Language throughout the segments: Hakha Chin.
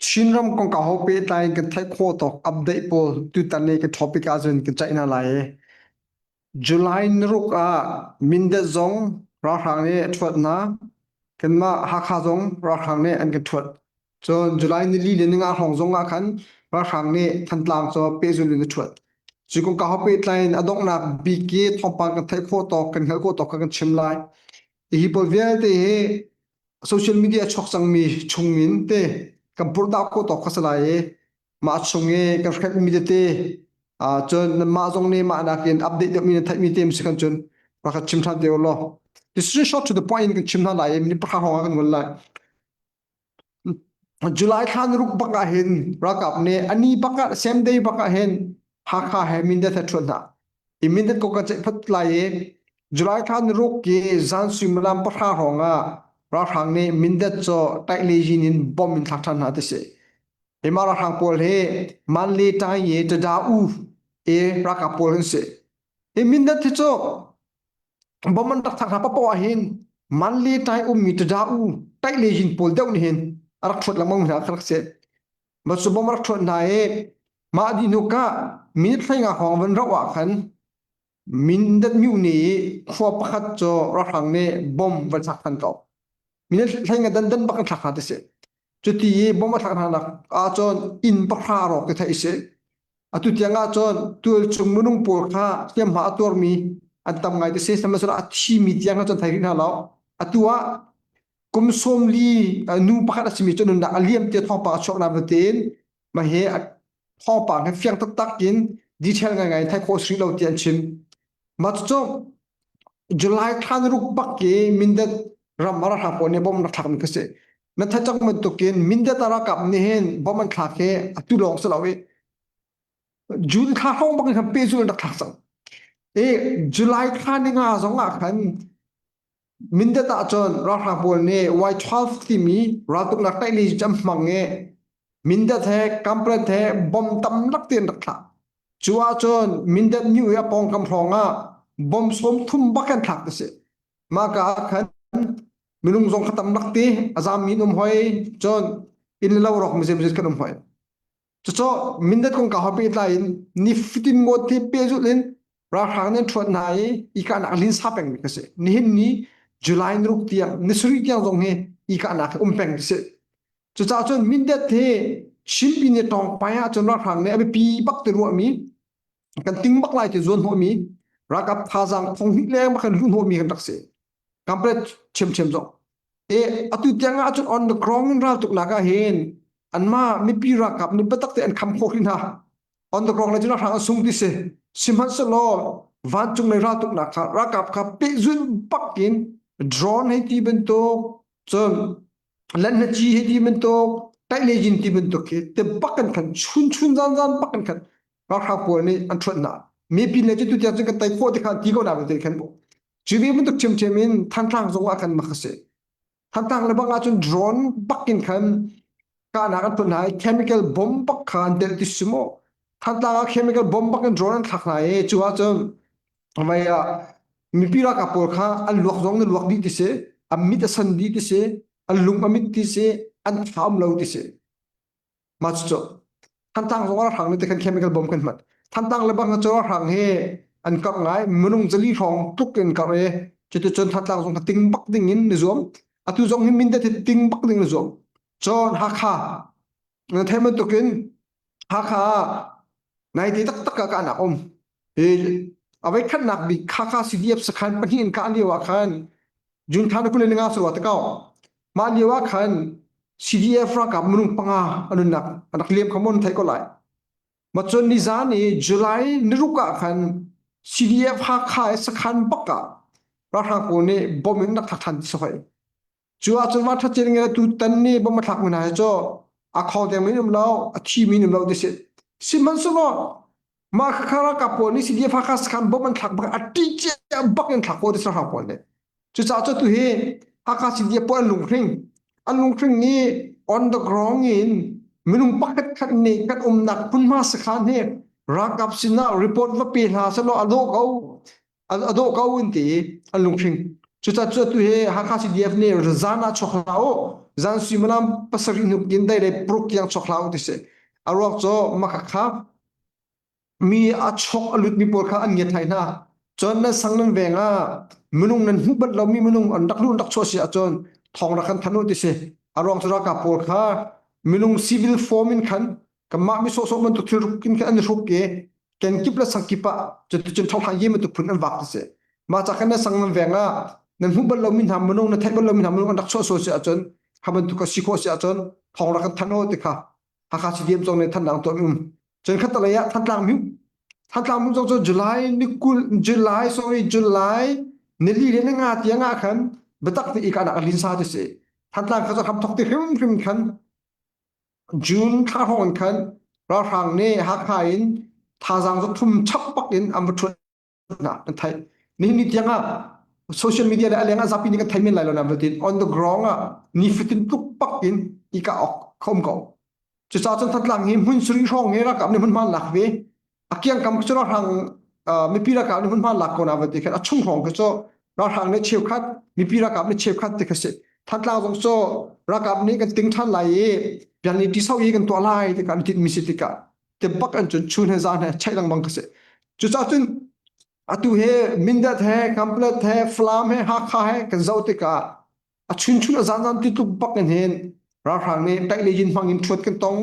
Chinram kongkau ho pehtlai in kan theih khawh tawk update pawl tutan i kan topic ahcun kan ceih hna lai i July niruk ah Mindat zong ralhrang nih a ṭhuat hna. Kanmah Hakha zong ralhrang nih an kan ṭhuat. Cun July nili le ninga hrawng zong ah khan ralhrang nih Thantlang cu pehzulh in a ṭhuat. Cu kongkau ho pehtlai in a donghnak bik i thawngpang kan theih khawh tawk, kan hngalh khawh tawk kha kan chim lai. Hi pawl vialte hi social media a chuak cangmi chungin te kan purhdah khawh tawk kha si lai i mah chung i kan hrelhmi tete ah cun nanmah zong nih mah nakin update deuhmi na theihmi te si kan cun rak kan chim ṭhan te u law. This is short to the point in kan chim hna lai i minute pakhat hrawng ah kan ngol lai. July thla ni ruk bak ah hin ralkap nih ani bak ah same day bak ah hin Hakha he Mindat he ṭhuat hna. I Mindat ko kan ceih phot lai i July thla ni ruk ki zan suimilam pahra hrawng ah ralhrang nih Mindat cu taih in bomb in thlak ṭhan hna ti si. Hi mah ralhrang pawl hi Manle Tai i Tada U i ralkap pawl an si. Hi Mindat hi cu bom an rak thak hna papoh ah hin Manle Tai ummi Tada U taih le yin pawl deuh nih hin a rak ṭhuat lengmang hna kha rak si. Mah cu bom a rak ṭhuat hna i mah dih hnu ka minute hlei nga hrawng van rauh ah khan Mindat myu nih khua pakhat cu ralhrang nih bom van thlak than ko. Minute hlei nga dandan bak an thlak hna ti si. Cuti i bom a thlak hna nak ahcun inn pahra rawk ti theih a si. Atu tiang ahcun tualchung minung pawl kha hliamhma a tuarmi an tam ngai ti si. Sihmanhsehlaw a thimi tiang cun thei rih hna lo. Atu ah kum 40 nu pakhat a simi cu nunnak a liam tiah thawngpang a chuak nain tein mah hi thawngpang hi fiang taktak in detail ngaingai theih khawh si lo ti an chim. Mah cucu July thla ni ruk bak i Mindat ram a ralhrang pawl nih bom an rak thlakmi kha si. Na theih cang bantukin Mindat a ralkap nih hin bom an thlak hi atu lawng si lo i June thla hrawng bak in khan pehzulh an rak thlak cang. I July thla ni nga zong ah khan Mindat ah cun ralhrang pawl nih Y12 timi raltuknak taihli cu an hmang i Mindat he Kampret he bom tam lak tein rak thlah. Cu ahcun Mindat myu i a pawngkam hrawng ah bom 30 bak an thlak ti si. Mah ka ah khan minung zong kha tam lak ti a zaammi an um hoi cun inn le lo rawk mizemzet kan um hoi. Cucu Mindat kongkau he pehtlai in nifatin ngawt hi pehzulh in ralhrang nih an ṭhuat hna i i kahnak linsa pengmi ka si. Nihin ni July ni ruk tiang, ni sarih tiang zong hi i kahnak hi um peng ti si. Cucaah cun Mindat hi Chinpi ni tawngpai ahcun ralhrang nih a biapi bak ti ruahmi kan ting bak lai ti zuan hnawhmi ralkap thazaang thong hnih leng bak in luh hnawhmi kan rak si. Kamplet ṭhiamṭhiam zong. E atu tiang ah cun on the ground in raltuknak ah hin anmah mipi ralkap nih biatak te an kham khawh rih hna. On the ground le cun ralhrang an sung ti si. Sihmanhsehlaw vancung lei raltuknak kha ralkap kha pehzulh bak in drone hei ti bantuk cun lanhnaci hei ti bantuk taih ti bantuk hi te bak kan khan chun chun zan zan bak kan khan ralhrang pawl nih an ṭhuat hna. Mipi le cu tu tiang cun kan tei khawh ti kha ti ko na te khan Cu ve bantuk ṭhiamṭhiam in Thantlang zong ah khan mak a si. Thantlang le bang ahcun drone bak in khan kahnak an tuah hna i chemical bomb bak kha an telh ti si maw? Thantlang ah chemical bomb bak in drone an thlak hna i cu ahcun vai ah mipi ralkap pawl kha an luak zong na luak dih ti si, an mit a san dih ti si, an lung a mit ti si, an tha um lo ti si. Mah cucu Thantlang zong ralhrang nih tikhan chemical bomb kan hman. Thantlang le bang cu ralhrang hi an karh ngai minung zali hrawng tluk in karh i cuticun Thantlang zong kha ting bak ding in ni zuam. Atu zong hi Mindat hi ting bak ding ni zuam. Cun Hakha na theih bantukin Hakha ah naite taktak ah kahnak um. Hi a voikhatnak bik Hakha CDF sakhan pahnih in kah lio ah khan June thla na 25 surwa te kau. Mah lio ah khan CDF ralkap minung panga an nunnak an rak liam kha mon thei ko lai. Ma cun nizan i July niruk ah khan CDF Hakha i sakhan bak ah ralhrang pawl nih bom in rak thlak than ti si hoi. Cu ahcun va ṭhat cin nge tu tan nih bom a thlak mi hna hi cu a khong tiang min um lo, a thi min um lo ti si. Sihmanhsehlaw mah khakha ralkap pawl nih CDF Hakha sakhan bom an thlak bak a ṭih cia bak in thlak ko ti ralhrang pawl nih. Cucaah cu tu hi Hakha CDF pawl an lunghring. An lunghring i on the ground in minung pakhat khat nih kan umnak hmunhma sakhan hi ralkap sinah report va pe hna sehlaw a dawh ko a dawh ko in ti an lunghring. Cucaah cu tu hi Hakha CDF nih zan ah chuak hlah u. Zan suimilam pasarih hnuk in dei le pruk tiang chok hlah u ti si. A ruak cu maka kha mi a chok a lutmi pawl kha an ngiat hlai hna. Cun nan sang nan veng ah minung nan hmuh bal lomi minung an rak luh an rak chuah si ahcun thawng rak kan thanh u ti si. A ruang cu ralkap pawl kha minung civil form in khan kanmah mi sawhsawh bantuk thil in khan an i hruk i kenkip le sangkip ah cuticun ṭhohlang ye bantuk phun an vak ti si. Mah ca khan nan sang nan veng ah nan hmuh bal lomi hna minung na theih bal lomi hna minung an rak chuah sual si ahcun kha bantuk kha si khawh si ahcun thawng rak kan thanh u ti kha Hakha CDM zong nih thanlang tuah um. Cun khatalei ah Thantlang mi Thantlang mi zong cu July ni 20 July sorry July nili le ninga tiang ah khan biatak te i kahnak a linsa ti si. Thantlang kha cu hram thok ti hrimhrim khan June thla hrawng in khan ralhrang nih Hakha in thazaang za thum chap bak in an va ṭhuat hna kan theih. Nihin ni tiang ah social media le a leng ah zapi nih kan thei men lai lo na tin on the ground ah nifatin tluk pak in i ka ok khom ko. Cucaah cun Thantlang hi hmun suri hrawng hi ralkap nih hmunhma lak ve. A kiangkam cu ralhrang mipi ralkap nih hmunhma lak ko na va ti khan a chung hrawng cu ralhrang nih cheukhat mipi ralkap nih cheukhat ti kha si. Thantlang zong cu ralkap nih kan ting ṭhan lai i pian ti sau i kan tuah lai ti kan tit mi si tikah te bak an cun chun he zan he cheih lengmang ka si. Cucaah cun atu he Mindat he Kamplet he Falam he Hakha he kan zoh tikah a chun chun a zan zan ti tluk bak in hin ralhrang nih taih le yin hmang in ṭhuat kan tong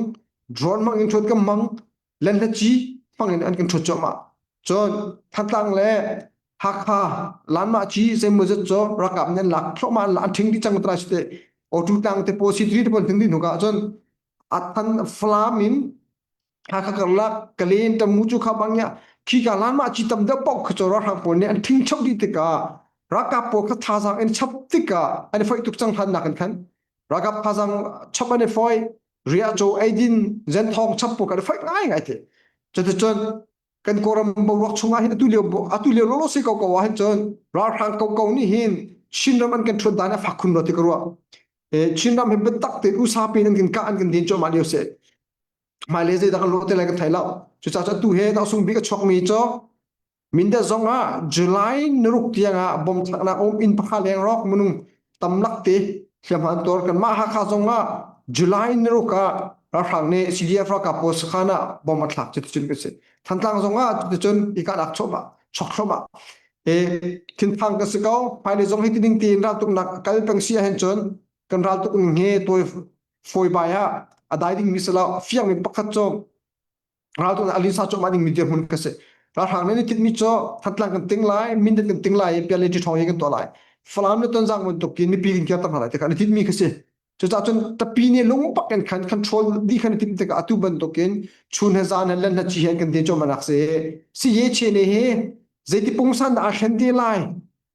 drone hmang in ṭhuat kan hmang lenhlaci hmang in an kan ṭhuat cuahmah. Cun Thantlang le Hakha Lanmah ci zeimawzat cu ralkap nih an lak thluahmah an an ṭhing dih cang trai te Awṭu tlang te pawl C3 te pawl thing dih hnu ah cun a than Falam in Hakha karlak Kalen Tamu cu kha bang ya khi ka Lanmah ci tam deuh paoh kha cu ralhrang pawl nih an ṭhing chap dih tikah ralkap pawl kha thazaang in chap tikah an i foih tuk cang hlan nak in khan ralkap thazaang chap an i foih riahcaw eidin zenthawng chap pawl kan i foih ngai ngai te cuticun kan Kawlram boruak chungah hin atu lio atu lio lawlaw si ko ko ah hin cun ralhrang ko ko nih hin Chinram an kan ṭhuat dan a fak khun rua ti ka ruah. Chinram hi biatak tein USA pin an kan kah an kan din cuahmah lio si. Hmailei zeidah kan lawh te lai kan thei lo. Cucaah cu atu he sung bik a chuakmi cu Mindat zong ah July naruk tiang ah bom thlaknak um inn pakhat leng rawk minung tamlak te hliamhma an tuar. Kanmah Hakha zong ah July naruk ah ralhrang nih CDF ralkap pawl sakhan ah bom a thlak cuticun kan si. Thantlang zong ah cuticun i kahnak chuahmah chok thluahmah. E thinphang kan si ko. Hmailei zong hi tining tein raltuknak kal peng si ahhin cun kan raltuk ning hi tawi fawi bai ah a dai ding mi si lo. Fiang mi pakhat cu raltuknak a linsa cuahmah dingmi dirhmun ka si. Ralhrang nih tinhmi cu Thantlang kan ting lai, Mindat kan ting lai i Piale ṭhawng hi kan tuah lai. Falam le Tonzang bantukin mipi kan kirter hna lai ti kha an i tinhmi ka si. Cucaah cun tapi nih lungpak in khan control dih khan i timh tikah atu bantukin chun he zan he len he ci he kan din cuahmah nak si. Si ye che ne hi zeiti pungsan dah aa thlen te lai?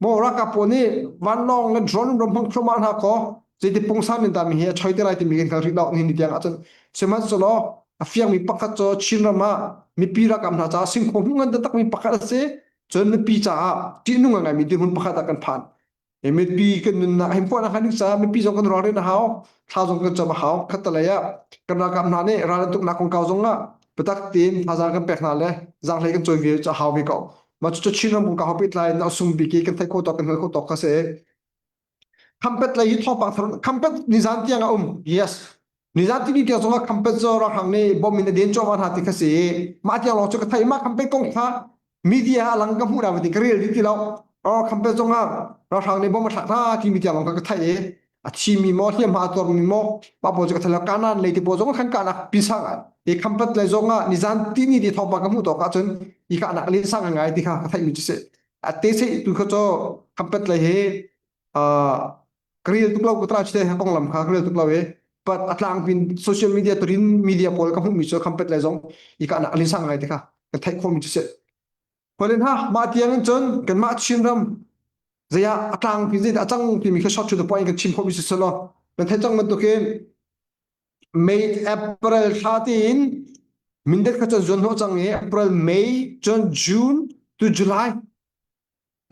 Maw ralkap pawl nih vanlawng le drone ram hmang thluahmah hna kaw zeiti pungsan in dah mi hi a choi te lai timi kan hngal rih lo nihin ni tiang ahcun sihmanhsehlaw a fiangmi pakhat cu Chinram ah mipi ralkap hna caah singkhaw hmuh ngan taktakmi pakhat a si cun mipi caah ṭihnung a ngaimi dirhmun pakhat ah kan phan mipi kan nunnak himpuahnak hnga ding caah mipi zong kan ralrin a hau thla zong kan cam a hau khattelei ah kan ralkap hna nih ral an tuknak kongkau zong ah biatak tein thazaang kan pek hna le zaanghlei kan cawi ve cu a hau ve ko. Mah cucu Chinram kongkau he pehtlai in a sung bik i kan theih khawh tawk kan hngalh khawh tawk kha si. Khampet lei hi thawngpang thar Khampet nizan tiang a um. Yes. Nizan timi tiang zongah Khampet cu ralhrang nih bom in a den cuahmah hna ti kha si. Mah tiang lawng cu ka theih. Mah Khampet kong kha media ah lang ka hmuh na ti ka rel dih ti lo. Or Khampet zongah ralhrang nih bom a thlak hna timi tiang lawng kha ka theih i a thimi maw hliamhma a tuarmi maw mah pawl cu ka thei kanan lei te pawl zong khan kahnak pisang i khampat lei zong ah nizan tini ti thawngpang ka hmuh tawk ahcun i kahnak lin sang ngai ti kha ka theihmi cu si a te sei tu kha cu khampat lei hi ka rel tuk lo ka tra chite konglam kha ka rel tuk lo i but a tlangpin social media turin media pawl ka hmuhmi cu khampat lei zong i kahnak lin sang ngai ti kha ka theih khawhmi cu si Khualin ha mah tiang in cun kanmah Chinram zeiah a tlangpi zeidah a cang timi kha short to the point kan chim khawhmi si selaw nan theih cang bantukin May April thla tiin Mindat kha cun zuan hnawh cang i April May cun June to July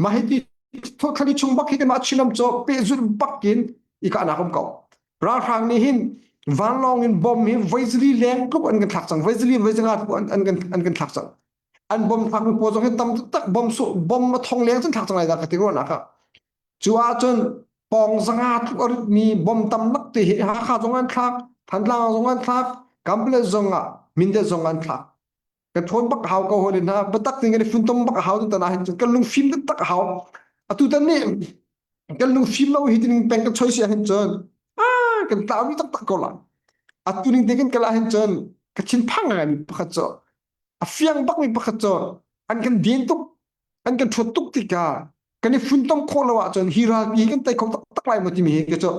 mah hi ti thli chung bak hi kanmah Chinram cu pehzulh bak in i kahnak um ko ralhrang nih hin vanlawng in bom hi voi zali leng tluk an kan thlak cang voi zali voi zanga tluk an kan an kan thlak cang an bom thlakmi pawl zong hi tam taktak bom su bom a thong leng cun thlak cang lai dah ka ti ruahnak ah cu ahcun Pawng zanga tluk a ritmi bom tam lak te hi Hakha zong an thlak, Thantlang zong an thlak, Kanpalet zong ah Mindat zong an thlak. Kan ṭhawn bak a hau ko hawi hna. Biatak ting kan i funtom bak a hau tu tan ah hin cun kan lungfim taktak a hau. Atu tan nih kan lungfim lo hi tining peng kan choi si ahhin cun ah kan tlau mi taktak ko lai. Atu ning te kan kal ahhin cun ka thinphang ngai mi pakhat cu a fiang bak mi pakhat cu an kan den tuk an kan ṭhuat tuk tikah kan i funtom khawh lo ahcun hi ralpi hi kan tei kho taktak lai maw timi hi ka cu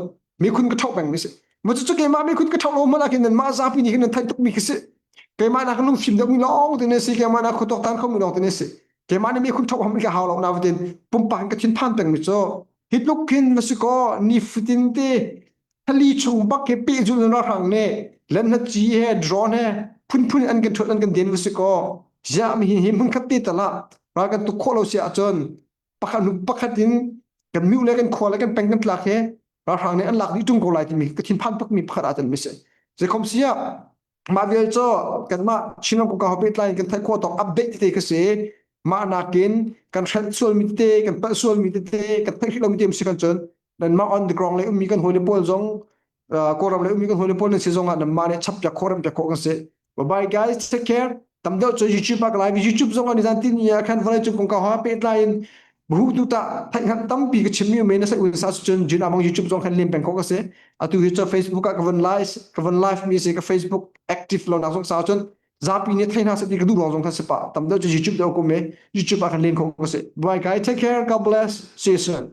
mikhun ka ṭhoh peng mi si. Maw cu keimah mikhun ka ṭhoh lo hmanh ah khin nanmah zapi nih khin nan theih tukmi khi si. Keimah nak lungfim deuhmi lawng te ne si, keimah nak khuatok tan khomi lawng te ne si. Keimah nih mikhun ṭhoh ham ka hau lo na tin pumpak in ka thinphan pengmi cu hi tluk khin na si kaw ni fatin te thali chung bak hi pehzul in ralhrang nih lenhna ci he drone he phunphun an kan ṭhuat an kan den va si kaw ziah mi hi hmun khat te tal ah ral kan tuk khawh lo si ahcun pakhat hnu pakhat in kan miu le kan khua le kan peng kan tlak he ralhrang nih an lak dih ṭung ko lai timi ka thinphan tuk mi pakhat ah cun mi si zeikhom si ah mah vial cu kanmah Chinram kongkau he pehtlai in kan theih khawh tawk update tete ka si mah nakin kan hrelh sualmi tete kan palh sualmi tete kan theih hrih lomi te si kan cun nanmah on the ground le ummi kan hawile pawl zong Kawlram le ummi kan hawile pawl nan si zong ah nanmah nih chap piak khawh rem piak khawh kan si bye bye guys take care tam deuh cu YouTube ah ka live YouTube zong ah nizan tin ni ah khan vawlei cung kongkau ha pehtlai in buhu tu ta theihhngalh tampi ka chimmi um na sai un sa cun jin among YouTube zong khan lem peng khawh ka si atu hi cu Facebook ah ka von live ka von live mi si ka Facebook active lo nak zong sa cun zapi nih thei hna se ti ka duh ruang zong khan si pa tam deuh cu YouTube deuh ko me YouTube ah khan len khawh ka si bye guys take care God bless see you soon.